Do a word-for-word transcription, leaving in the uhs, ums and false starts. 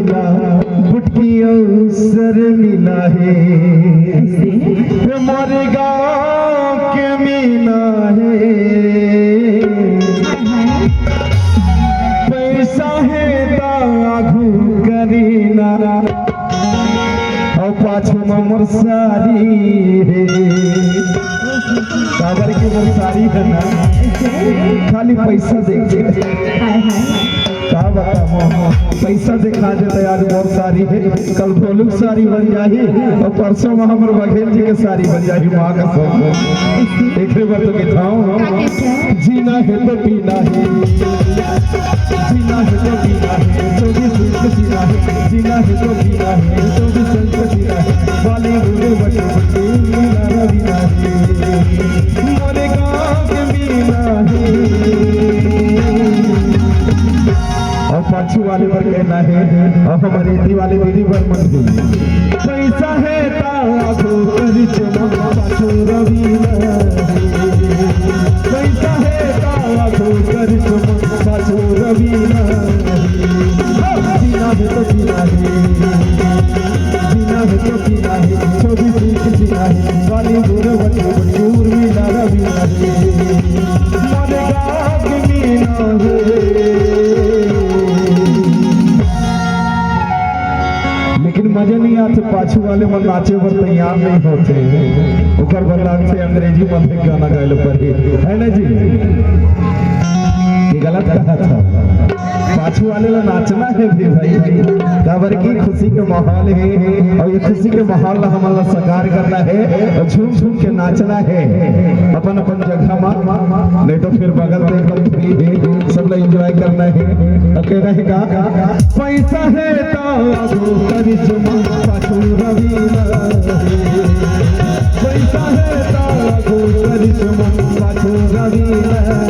बुटकी अवसर मिला हे, मोर गाँव के मीना हे। पैसा हे त आघू करीना, अउ पाछू म मोर सारी हे। काबर के मोर सारी हे ना, खाली पैसा देखे। हाय, हाय। का बतावं, पैसा देखा देते आज मोर सारी हे, कल भोलू के सारी बन जाही अउ परसों म हमर बघेल जी के सारी बन जाही, माँ कसम। एकरे बर तो कहत हँव, जीना हे तो पीना हे, जीना हे तो पीना हे, जो भी सुख जीना हे, जीना हे तो पीना हे, जो भी संग जीना हे, Bollywood बटे बटे मिला रवि ना हे, मोरे गाँव के मीना हे। अउ पाछू वाले बर कहना हे, अउ हमर एती वाले दीदी बर मन के। पैसा हे त आघू करिश्मा, पाछू रवि ना हे। पैसा हे त आघू करिश्मा, पाछू रवि ना हे। जीना हे तो जीना हे, जीना हे तो जीना हे, जो भी सुख जीना हे, Bollywood बटे बटे उर्मिला रवि ना हे। मोरे गाँव के मीना हे। लेकिन मजा नइ आथे, पाछू वाले मन नाचे बर तैयार नइ होथे, ओकर बर लागथे अंग्रेजी म भी गाना गाए ल परही, हे ना जी? ये गलत कहत हँव, पाछू वाले ला नाचना हे भी भाई, काबर कि खुशी के माहौल हे अउ ये खुशी के माहौल ला हमन ला साकार करना हे अउ झूम झूम के नाचना हे अपन अपन जगह म, नहीं तो फिर बगल में एकदम free हे, सब ला enjoy करना हे। अउ कहना हे का, पैसा हे त आघू करिश्मा, पाछू रवि ना हे। पैसा हे त आघू करिश्मा, पाछू रवि ना हे।